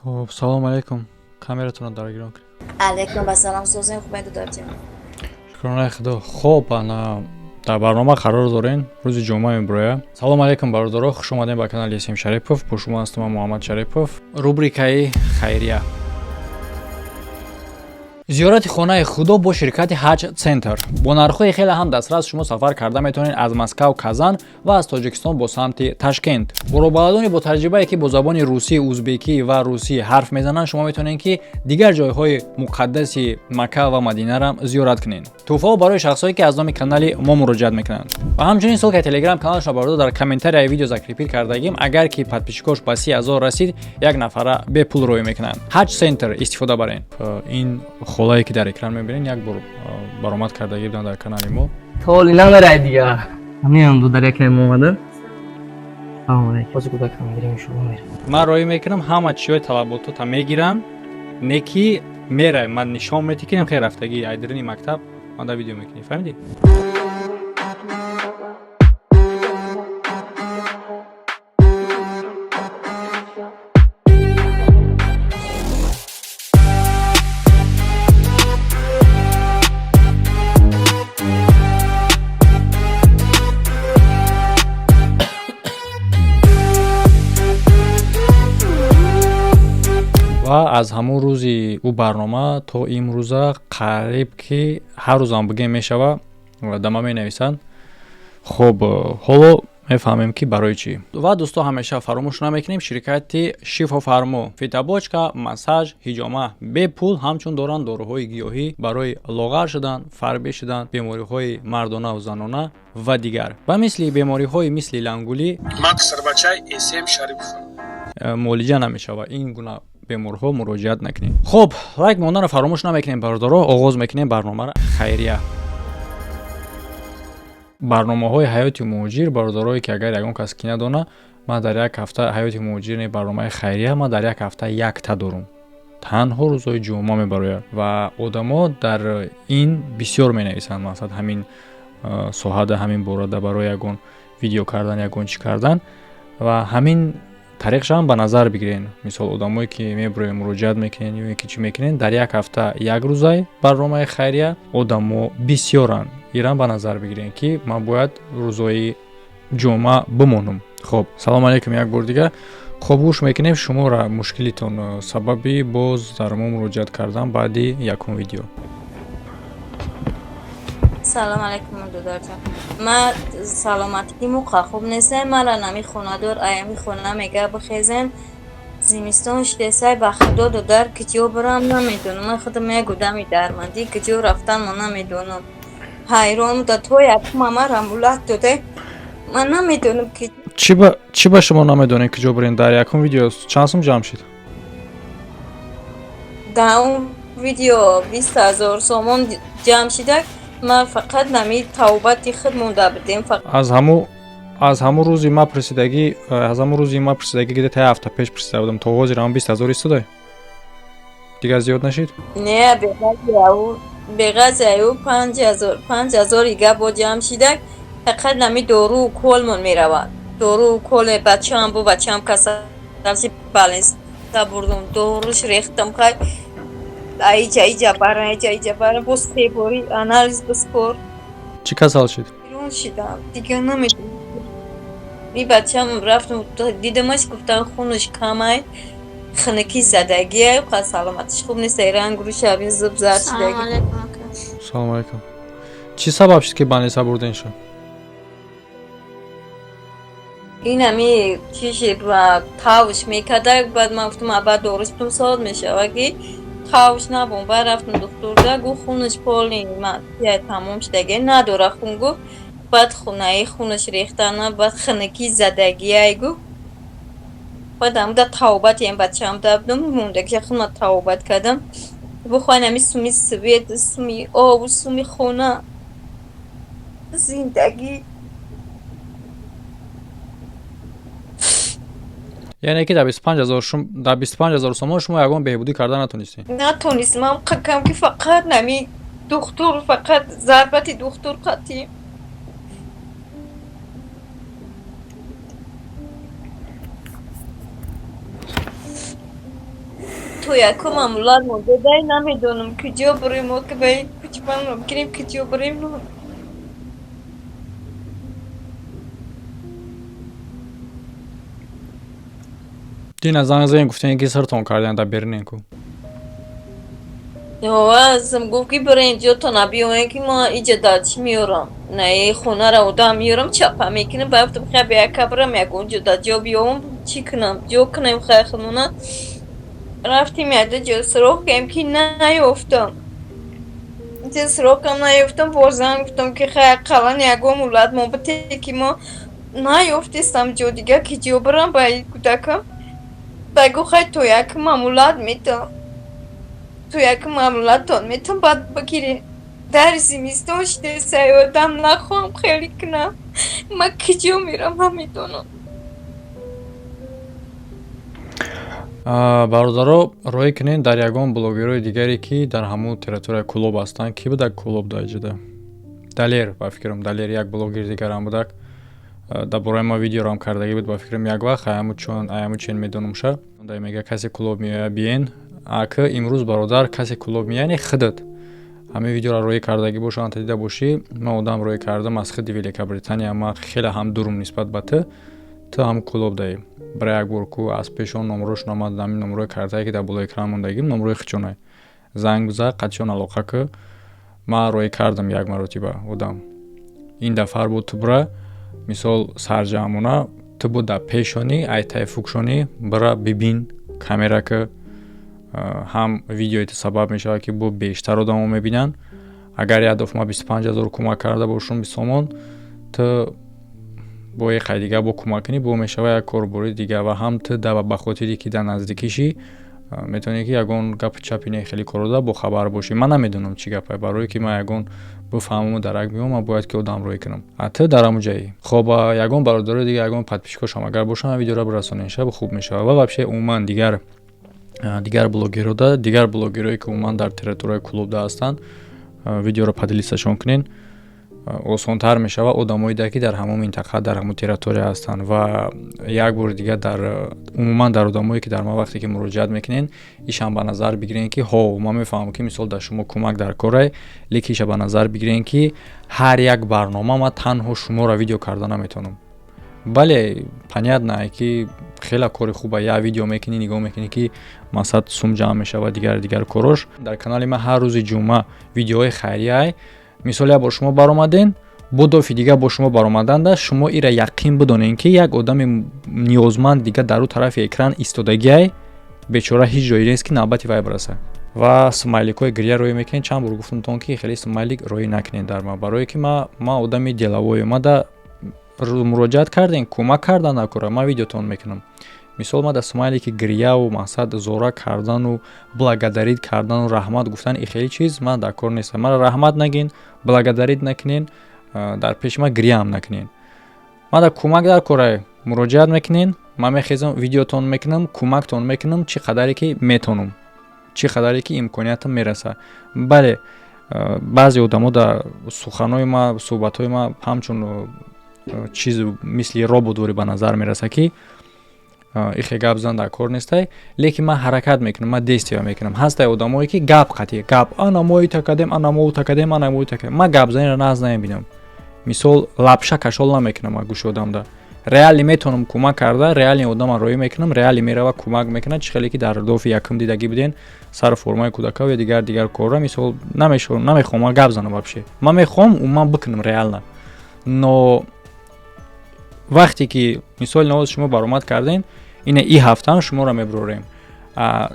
Хуб, салом алейкум. Камератонро даргирон кунед. Алейкум ассалом, созем, хуб, додарҷон? Шукронаи Худо. Хоб, ана дар барнома қарор дорем, рӯзи ҷумъа мебироя. Салом алейкум, бародаро, хуш омадем ба канали Исм Шарипов. Бо шумо ҳастам ман, Муҳаммад Шарипов. Рубрикаи хайрия. Зиёрати хонаи Худо бо ширкати Ҳаҷ Центр. Бо нархҳои хеле ҳам дастрас шумо сафар карда метавонед аз Москав Казан ва аз Тоҷикистон бо самти Ташкент. Бо роҳбаладони бо таҷрибае, ки бо забони русӣ, узбекӣ ва русӣ ҳарф мезананд, шумо метавонед, ки дигар ҷойҳои муқаддаси Макка ва Мадинара зиёрат кунед. Тӯҳфаҳо барои шахсҳое, ки аз номи канали мо муроҷиат мекунанд. Ва ҳамчунин ссылка и телеграм каналашро, бародар, дар комментарияи видео закрепить кардагим. Агар ки подписчик ош ба 30 000 расид, як нафара бепул роӣ мекунанд. Ҳаҷ Центр истифода барен. Ин холае, ки дар экран мебинед, як бор баромад кардагӣ буданд дар канали мо. Толи намерай дига. Ҳамин ду дар якем омада. Салом алейкум. Ҳозир кӯдакам мегирем, шумо мерем. Ман роӣ мекунам, ҳама чиҳои талаботота мегирам, не ки мерай, ман нишон метӣ, ки хел рафтагӣ айдирини мактаб ман дар видео мекунӣ, фаҳмидӣ? Ва аз ҳамон рӯзи ӯ барнома то имрӯза қариб ки ҳар рӯзам бигем мешава, дама менависанд. Хуб, ҳоло мефаҳмем, ки барои чӣ. Ва дӯсто, ҳамеша фаромӯш намекунем, ширкати Шифофармо: фитобочка, массаж, ҳиҷома бепул, ҳамчун доранд доруҳои гиёҳӣ барои лоғар шудан, фарбе шудан, бемориҳои мардонаву занона ва дигар, ба мисли бемориҳои мисли лангулӣ. Ман писарбачаи Эсем Шарипов. Муолиҷа намешава, ин гуна беморҳо муроҷиат накунед. Хуб, лайк монданро фаромӯш намекунем, бародаро. Оғоз мекунем барномаро, хайрия, барномаҳои ҳаёти муҳоҷир. Бародарое, ки агар ягон кас ки надона, ман дар як ҳафта ҳаёти муҳоҷир, барномаи хайрия, ман дар як ҳафта якта дорум, танҳо рӯзҳои ҷумъа мебарояд. Ва одамо дар ин бисёр менависанд, масалан, ҳамин соҳада, ҳамин борада барои ягон видео кардан, ягон чӣ кардан. Ва ҳамин тариқшам ба назар бигирен. Мисол, одамое, ки мебуроем, муроҷиат мекунен ё ки чӣ мекунен, дар як ҳафта як рӯзай барномаи хайрия, одамо бисёранд. Ирам ба назар бигирен, ки ман бояд рӯзҳои ҷумъа бимонам. Хоб, салом алейкум як бор дигар. Хоб, гӯш мекунем шуморо, мушкилитон, сабаби боз дар мо муроҷиат кардан баъди якум видео. Салом алейкум, додарҷон. Ман саломатии муқа хуб нестем. Мара нами хонадор аями хона мега, бихезем, зимистон шидесай. Ба Худо, додар, киҷо бирам, намедонам. Ман худам як одами дармандӣ, киҷо рафтан ман намедонам. Ҳайрон да, то якума мара мулат доде, ман намедонам ки. Чӣ ба шумо намедонед, киҷо бирен? Дар якум видео чанд сум ҷамъ шид? Дар он видео 20 000 сомон ҷамъ шидак. Ман фақат нами тавбати худ монда будем. Аз ҳамун рӯзи ма присидагӣ, аз ҳамун рӯзи ма присидагӣ, где та ҳафта пеш присида будам, то ҳозир ҳамн 20 000 истодай, дигар зиёд нашид? Не, беғази аю 5000, 5000 ига бо ҷамъ шидак. Фақат нами дору уколмон меравад, дору уколе бачаам, бо бачаам касалши, балинса бурдум, доруш рехтам. Хай, аиҷа иҷа барам, иҷа иҷа барам, боз се бори анализ биспор. Чӣ касал шид? Берун шидам, дигар намедонам. И бачам рафтам, дидамаш, гуфтан, хунаш камай, хунукӣ задагиай, қа саломатиш хуб нест, ранг рӯша абин зуб зард шидаги. Салому алейкум. Чӣ сабаб шуд, ки больница бурден шуд? Ин ами чиши тавш мекарда. Баъд ман гуфтам, баъд доруш бутум, соат мешава, ки тавш набон. Баъд рафтам духтурда, гуфт, хунаш поли тамом шудаги, надора хун, гуфт. Баъд хунаи хунаш рехтана, баъд хунукӣ задагиай, гуфт. Баъд амуда тавбат ям бачаам дабдум, мондагиша хума тавбат кардам. Бухоҳ, ами суми свет, суми об, суми хона, зиндагӣ. Яъне ки дар 25 000 сомон шумо ягон беҳбудӣ карда натонистед? Натонистам. Ман қакам ки фақат нами духтур, фақат зарбати духтур қатъӣ. То якум амулат мо додай, намедонам куҷо бурем, мо ки ба кучбанро бигирем, куҷо бурем. Дина занг задем, гуфтем, ки сиртон кардем дар Берлин ку. Азм гуфт, ки бирен ҷотона биёен, ки ма иҷа дар чӣ меёрам, на хонаро одам меёрам, чапа мекунам. Ба гуфтам, хай бияка бирам, ягон ҷо дар ҷо биёвам, чӣ кунам, ҷо кунем. Хай хунуна рафтем, яда ҷо суроғ кардем, ки наёфтам, ҷо суроғам наёфтам. Боз занг гуфтам, ки хай ақаллан ягон мулат мо бите, ки мо наёфтестам ҷо дига, ки ҷо бирам ба кӯдакам. Ба гуфт, хай то як мамулат метам, то як мамулатон метам, баъд бигирем. Дар зимистон шидесай, одам нахоҳам хеле кунам, ма киҷо мерам, намедонам. Бародаро, роҳӣ кунед дар ягон блогерҳои дигаре, ки дар ҳамун территорияи Кӯлоб ҳастанд. Кӣ будак Кӯлоб дар иҷода? Далер, ба фикрам, Далер як блогери дигарам будак, дар бораи ма видеорам кардагӣ буд, ба фикрам, як вақт. Аяму чун аяму чен медонумша, мега, касе Кӯлоб меояд, биен. Ака, имрӯз, бародар, касе Кӯлоб меяне, худат ҳамин видеоро роҳӣ кардагӣ бошанд, дида бошӣ. Ман одам роҳӣ кардам аз худи Великобритания, ман хеле ҳам дурум нисбат ба ту. Ту ҳам Кӯлоб даӣ, бира як бор ку аз пешон номрошон омад. Ҳамин номрои картае, ки дар болои экран мондагим, номрои хичонай, занг биза, қатишон алоқа ку. Ман роҳӣ кардам як маротиба одам, ин дафъар бо ту бира, мисол, сарҷамъона ту бо дар пешонӣ, ай тайфукшонӣ, бира бибин, камера ки ҳам видеои ту сабаб мешавад, ки бо бештар одамо мебинанд. Агар як дафъа ман 25 000 кӯмак карда бошум, бисомон, ту бо яқай дига бо кӯмак кунӣ, бо мешава як корбори дига. Ва ҳам ту ба хотире ки дар наздикишӣ, метавонӣ, ки ягон гапи чапи не, хеле корода бохабар бошӣ. Ман намедонам чӣ гапае, барое ки ман ягон бифаҳмаму дарак биём, ман бояд ки одам роҳӣ кунам, а ту дар ҳамун ҷаӣ. Хоб, ягон бародарои дига, ягон подписчикошам агар бошанд, видеоро бирасонед, шаб хуб мешавад. Ва вообще, умуман, дигар блогерода, дигар блогерое, ки умуман дар территорияи Кӯлобда ҳастанд, видеоро поделиться-шон кунед, осонтар мешавад одамоеда, ки дар ҳамон минтақа, дар ҳамон территория ҳастанд. Ва як бори дигар, дар умуман, дар одамое, ки дар ма вақте ки муроҷиат мекунед, ишам ба назар бигиред, ки ҳо, ман мефаҳмам, ки мисол дар шумо кӯмак дар корай, лекин иша ба назар бигиред, ки ҳар як барнома ман танҳо шуморо видео карда наметавонам. Бале, понятно, ки хеле кори хуба, як видео мекунӣ, нигоҳ мекунӣ, ки масад сум ҷамъ мешавад, дигар дигар корош. Дар канали ман ҳар рӯзи ҷумъа видеоҳои хайрияй. Мисол, як бор шумо баромаден, бо дофи дигар бо шумо баромаданда, шумо ира яқин бидонед, ки як одами ниёзманд дигар дар ӯ тарафи экран истодагиай, бечора, ҳеҷ ҷое нест, ки навбати вай бираса. Ва смайликҳои гиря роҳӣ мекунед. Чанд бор гуфтамтон, ки хеле смайлик роҳӣ накунед дар ман, барое ки ма одами деловой. Мада муроҷиат кардем, кӯмак кардан накора, ман видеотон мекунам. Мисол, ма дар смайлики гиряву мақсад зора кардану благодарить кардану раҳмат гуфтан, и хеле чиз ман дар кор нестам. Мара раҳмат нагин, благодарить накунен, дар пеши ман гиряам накунен. Ман дар кӯмак дар корай, муроҷиат мекунен, ман мехезам, видеотон мекунам, кӯмактон мекунам, чӣ қадаре ки метонам, чӣ қадаре ки имкониятам мерасад. Бале, баъзе одамо дар суханҳои ма, суҳбатҳои ма ҳамчун чиз мисли роботворӣ ба назар мерасад, ки ихе гап зан дар кор нестай, лекин ман ҳаракат мекунам, ман действия мекунам. Ҳастай одамое, ки гап қатӣ гап, ана мо ита кардем, ана мо ута кардем, ана мо ита кардем. Ман гапзаниро нағз намебинам. Мисол, лапша кашол намекунам ма гӯши одамда. Реально метавонам кӯмак карда, реально одама роҳӣ мекунам, реально мерава, кӯмак мекунад. Чӣ хеле ки дар дофи якум дидагӣ буден, сари формаи кӯдака ё дигар дигар корра. Мисол, намехоҳам ман гап занам, вообще ман мехоҳам умуман бикунам реально. Но вақте ки, мисоли навоз, шумо баромад кардем, ина и ҳафтаам шуморо мебурорем,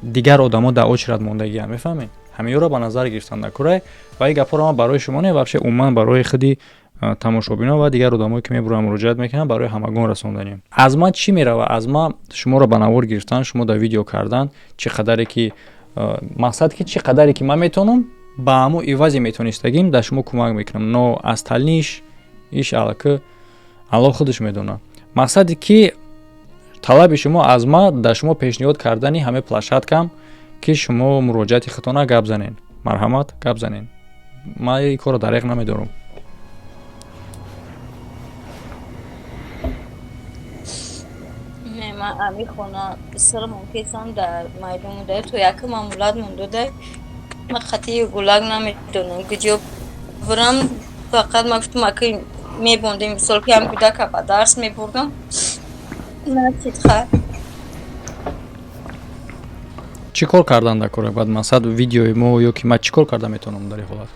дигар одамо дар очередь мондагиам, мефаҳмед? Ҳамиёро ба назар гирифтан накурай. Ва ин гапҳоро ман барои шумо не, вообще, умуман барои худи тамошобинон ва дигар одамое, ки мебурам, муроҷиат мекунам, барои ҳамагон расонданем. Аз ман чӣ мерава? Аз ман шуморо ба навор гирифтан, шумо дар видео кардан, чӣ қадаре ки мақсад, ки чӣ қадаре ки ман метавонам, ба ҳамун ивазе метонистагим дар шумо кӯмак мекунам. Но остальныйш иш аллакай Аллоҳ худаш медонад. Мақсаде ки талаби шумо аз ма, дар шумо пешниҳод кардани ҳамаи площадкам, ки шумо муроҷиати худтона гап занен, марҳамат, гап занен. Ман ин корро дареғ намедорам. Не, ма Ами хона сирмон кесам дар майдон мунда, то якум амулат монда. Ма хати гулак намедонам куҷо бурам, фақат ма гуфтам, аки мебондем, мисол ки ҳам кӯдака ба дарс мебурдам. Начид хай. Чӣ кор кардан дар кора? Баъд мақсад видеои мо ё ки ман чӣ кор карда метавонам дар ин ҳолат?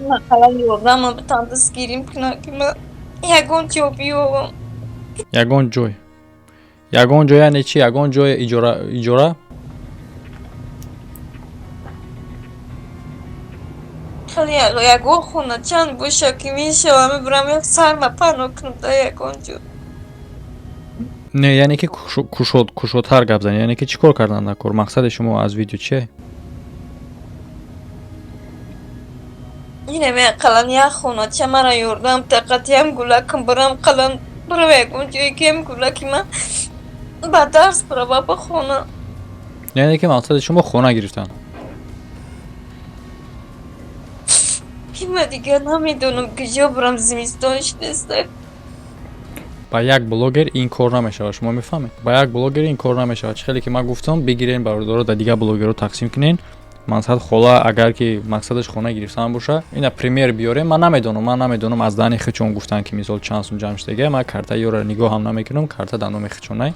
Мақалан ёрдамам битан, дастгирим кунам, ки ман ягон ҷо биёвам. Ягон ҷой, ягон ҷой яъне чӣ? Ягон ҷой иҷора, иҷора? Хеле ягон хона чанд боша ки мешавам, мебурам, як сарма паноҳ кунам дар ягон ҷо. Не, яъне ки кушод, кушодтар гап занед. Яъне ки чӣ кор кардан дар кор? Мақсади шумо аз видео чие? Инаме ақаллан як хонача мара ёрдам тақатиям гулакам бурам, қалан бурам ягон ҷое ки ям гулаки ман ба дарс бурава, бихона. Яъне ки мақсади шумо хона гирифтан? Ки ма дигар намедонам куҷо бурам, зимистон шудеста. Ба як блогер ин кор намешавад, шумо мефаҳмед, ба як блогер ин кор намешавад. Чӣ хеле ки ман гуфтам, бигирен, бародаро, дар дигар блогерро тақсим кунен. Мақсад хола агар ки мақсадаш хона гирифтан боша, ина пример биёрем. Ман намедонам, аз дани хичон гуфтан ки мисол чанд сум ҷамъ шудага. Ман карта ёро нигоҳ ҳам намекунам, карта дар номи хичонай.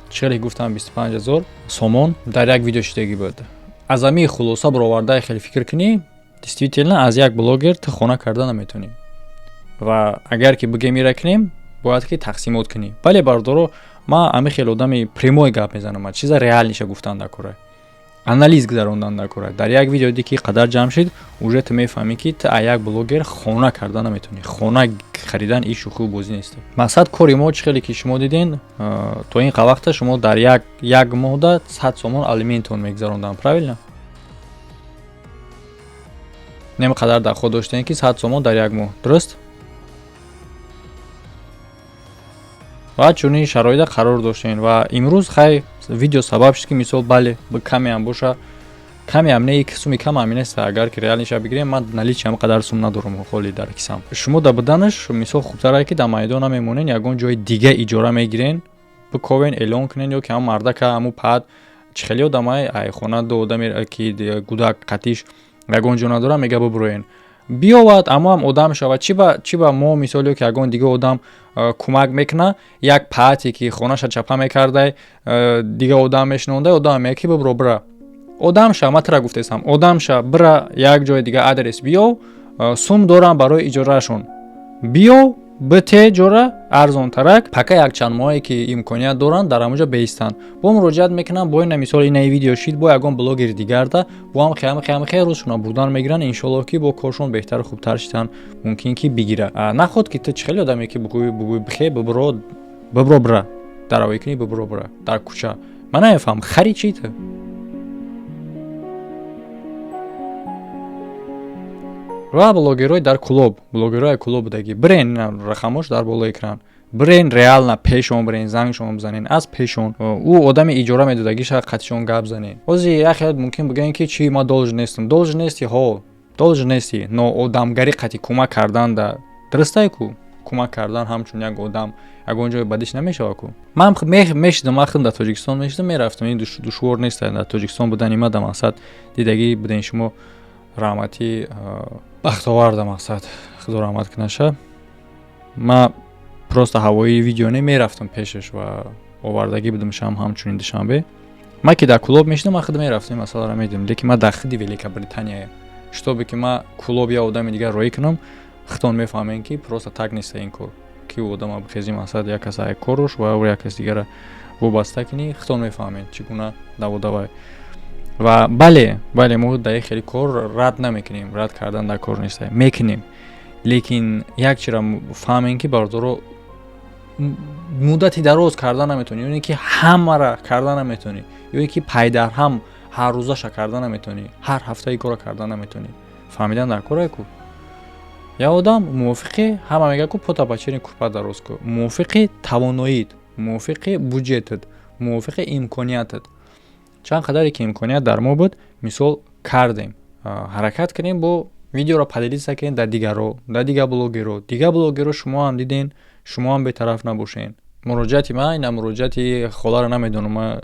Чӣ хеле гуфтам, 25 000 сомон дар як видео шудагӣ буд. Аз ҳамин хулоса бароварда хеле фикр кунӣ, действительно аз як блогер ту хона карда наметавонӣ. Ва агар ки бигем ира кунем, бояд ки тақсимот кунӣ. Бале, бародаро, ман ҳамин хел одами прямой гап мезанам, ман чиза реальныйша гуфтан дар кора, анализ гузарондан дар кора. Дар як видео ди ки қадар ҷамъ шид, уже ту мефаҳмӣ, ки ту аз як блогер хона карда наметавонӣ. Хона харидан ин шӯхию бозӣ нест. Мақсад кори мо, чӣ хеле ки шумо диден, то ин вақта шумо дар як моҳда 100 сомон алиментон мегузарондан, правильно? Нем қадар доход доштем, ки 100 сомон дар як моҳ, дуруст? Ва чунин шароита қарор доштем. Ва имрӯз хай видео сабаб шуд, ки мисол, бале, камеам боша, камеам не, суми кам ҳам нест. Агар ки реальныйша бигирем, ман наличиам қадар сум надорам холи дар кисам. Шумо да буданаш мисол хубтар, ки дар майдон намемонен, ягон ҷои дига иҷора мегирен, биковен, эълон кунен, ё ки ҳам мардака ҳаму пад чӣ хеле одамай ай хона ду одаме ки гудак қатиш ягон ҷо надорам, мега бубуроен, биёвад, аммо ҳам одам шавад. Чӣ ба мо мисол ё ки ягон дига одам кӯмак мекуна? Як паате ки хонаша чапа мекардай, дига одам мешинондай, одам мега ки бубуро, бира, одам ша. Ма тира гуфтесам, одам ша, бира, як ҷои дига адрес биёв, сум дорам барои иҷораашон, биё, бите ҷора арзонтарак. Пака якчанд моҳе ки имконият доранд, дар ҳамонҷо беистанд, бо муроҷиат мекунанд, бо ина мисол инаи видео шид, бо ягон блогери дигарда, бо ҳам хеам хеам хе рӯзшона бурдан мегиранд. Иншоллоҳ, ки бо коршон беҳтару хубтар шидан мумкин ки бигира. Наход ки ту чӣ хеле одаме ки бугӯй бугӯй бихе, бибро, бибро, бира, даравӣ кунӣ, бибро, бира дар кӯча. Ман намефаҳмам, хари чӣ ту? Ва блогерҳои дар клуб, блогерҳои клуб будагӣ, бирен, рақамош дар болои экран, бирен, реально пешон бирен, зангшон бизанен, аз пешон ӯ одами иҷора медодагиша қатишон гап занен. Ҳозир як хел мумкин бигӯен, ки чӣ, ма должен нестам. Должен нести, ҳо, должен нести, но одамгарӣ қати кӯмак кардан да дурустай ку. Кӯмак кардан ҳамчун як одам ягон ҷои бадиш намешавад ку. Ман мешидам, ман худам дар Тоҷикистон мешидам, мерафтам. Ин душвор нест дар Тоҷикистон будани ма. Да мақсад дидагӣ буден шумо, раҳматӣ бахтоварда, мақсад худо раҳмат кунаша. Ма просто ҳавои видео не, мерафтам пешаш ва овардагӣ будам шам. Ҳамчунин Душанбе ма ки дар Кулоб мешидам, ман худ мерафтам, ин масъаларо медидам. Лекин ма дар худи Великобританияем, чтобы ки ма Кулоб я одами дигар роӣ кунам, худтон мефаҳмем, ки просто так неста ин кор, ки одама бихези, мақсад як кас ай коррош ва як кас дигара вобаста кунӣ. Худтон мефаҳмед, чӣ гуна даводавай. Ва бале, бале, мо дар ин хеле кор рад намекунем, рад кардан дар кор неста, мекунем. Лекин як чиро фаҳмем, ки бародаро, муддати дароз карда наметавонӣ, ё ин ки ҳамара карда наметавонӣ, ё ин ки пайдарҳам ҳаррӯзаша карда наметавонӣ, ҳар ҳафтаи кора карда наметавонӣ. Фаҳмидан дар корае ку як одам мувофиқи ҳама мегӯяд ку пота ба чери кӯрпа дароз ку, мувофиқи тавоноит, мувофиқи буҷетат, мувофиқи имкониятат. Чанд қадаре ки имконият дар мо буд, мисол кардем, ҳаракат кардем, бо видеоро поделиться кардем дар дигарро, дар дигар блогерро. Дигар блогерро шумо ҳам диден. Шумо ҳам бетараф набошен. Муроҷиати ма ина, муроҷиати холаро намедонам, ма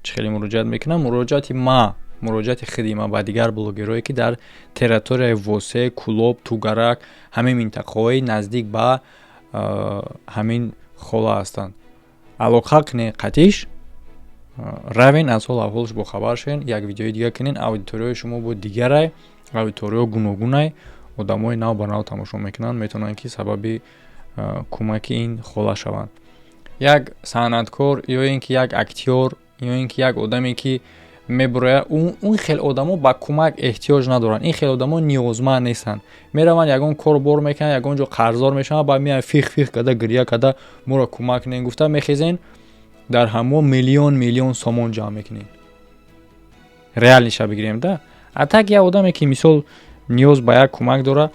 чӣ хеле муроҷиат мекунам. Муроҷиати ма, муроҷиати худи ма ба дигар блогерое, ки дар территорияи Восе, Кӯлоб, Тугарак, ҳамин минтақаҳои наздик ба ҳамин хола ҳастанд, алоқа кунед қатиш, равен, аз ҳол аҳволаш бохабар шавен, як видеои дига кунен. Аудиторияи шумо бо дигарай, аудиторияҳо гуногунай, одамои нав ба нав тамошо мекунанд, метавонанд, ки сабаби кӯмаки ин хола шаванд. Як санъаткор ё ин ки як актёр, ё ин ки як одаме, ки мебурояд, он хел одамо ба кӯмак эҳтиёҷ надоранд. Ин хел одамо ниёзманд нестанд. Мераванд, ягон кор бор мекунанд, ягон ҷо қарздор мешаванд, баъд меянд, фих фих карда, гиря карда, моро кӯмак кунед гуфта мехезен, дар ҳамо миллион миллион сомон ҷамъ мекунед. Реальныйша бигирем да. А так як одаме, ки мисол ниёз ба як кӯмак дора,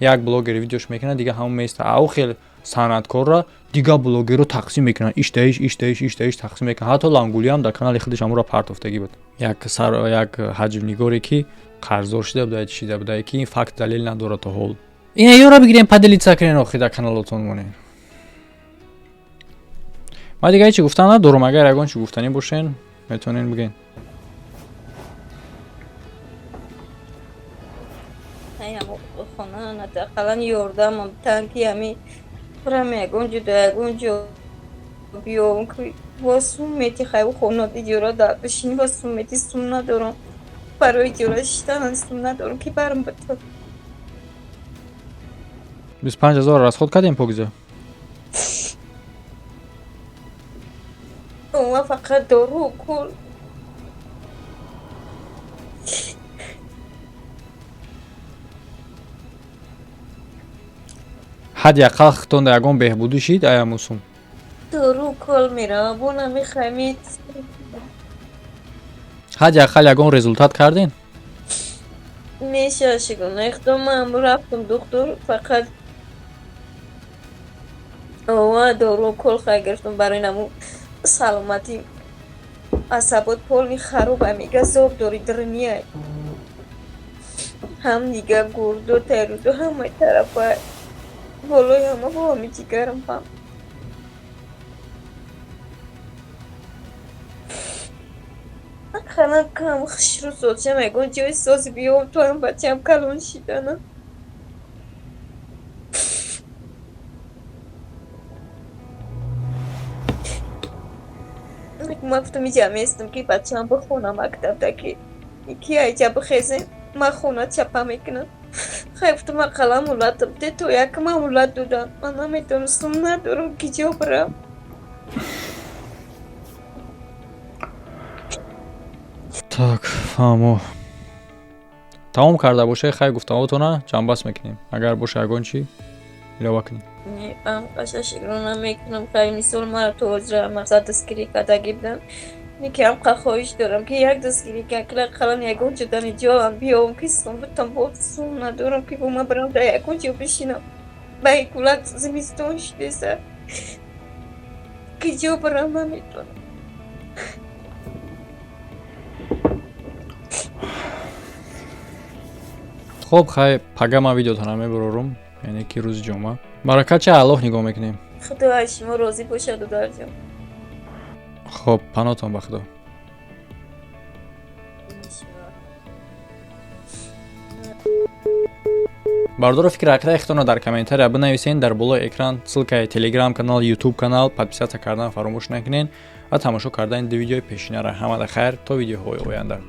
як блогер видеош мекунад, дига ҳамон места. А ӯ хел санъаткорра дигар блогерро тақсим мекунанд, иштаиш, иштаиш, иштаиш тақсим мекунанд. Ҳатто Лангулиам дар канали худаш ҳамонро партофтагӣ буд. Як ҳаҷвнигоре, ки қарздор шида буда, шида буда, ки ин факт далел надорад то ҳол. Ина ёро бигирем, поделиться кунен, охи дар каналотон монен. Ман дига ҳечи гуфтан надорам. Агар ягон чи гуфтанӣ бошен, метавонен бигӯен. Хона ақаллан ёрдамам битан, ки ҳами бирам ягон ҷо, да ягон ҷо биём, ки бо сум мети. Хай, хона иҷора дар бишинӣ, ба сум мети. Сум надорам барои иҷора шиштан, сум надорам, ки барам битам. 25 000 расход кардем, Покиза? Ма фақат дору кул. Ҳадди ақал хитонда ягон беҳбудӣ шид аямусум? Дору кол меравам, бо намехамид. Ҳадди ақал ягон результат кардем? Меша, шигона ихто ман рафтам духтур, фақат ова дору кол хай гирифтам барои наму саломатӣ. Асабот полный хароба, мега зоб дори, дрния ҳам дига гурду тайруду ҳамаи тарафа болои ҳама бо ҳами ҷигарам ҳам. Ақаллан кам хушрӯ созшам, ягон ҷои соз биём, тоам бачаам калон шидана. Ман гуфтам, иҷа местам, ки бачаам бихона мактабда, ки ки айҷа бихезем, ман хона чапа мекунам. Хай, гуфтам, ақаллан мулатам де, то якма мулат додам. Ман наметонистам, надорам ки ҷо бирам. Так, фаҳмо. Тамом карда бошед, хай, гуфтаҳотона ҷамъбаст мекунем. Агар боша ягон чӣ илова кунем. Қаша шикро намекунам. Хай, мисол, мара то ҳозира мақсад дастгирӣ кардагӣ будам. Ки ҳамқа хоҳиш дорам, ки як дастгирӣ кунам, ақаллан ягон ҷо дани ҷоам биём, ки сум битам. Бо сум надорам, ки бо ман бирам дар ягон ҷо бишинам. Ба кулак зимистон шудеса, ки ҷо бирам наметавонам. Хоб, хай, пага ман видеотона мебарорум, яъне ки рӯзи ҷумъа. Баракат ча, Аллоҳ нигоҳ мекунем. Худо аз шумо розӣ бошад, додарҷон. Хоб, паноҳтон ба Худо. Бардоро, фикри ақидаи худтонро дар комментария бинависен. Дар болои экран ссылкаи телеграм канал, ютуб канал, подписаться кардан фаромӯш накунед ва тамошо кардани ду видеои пешинара. Ҳамада хайр, то видеоҳои оянда.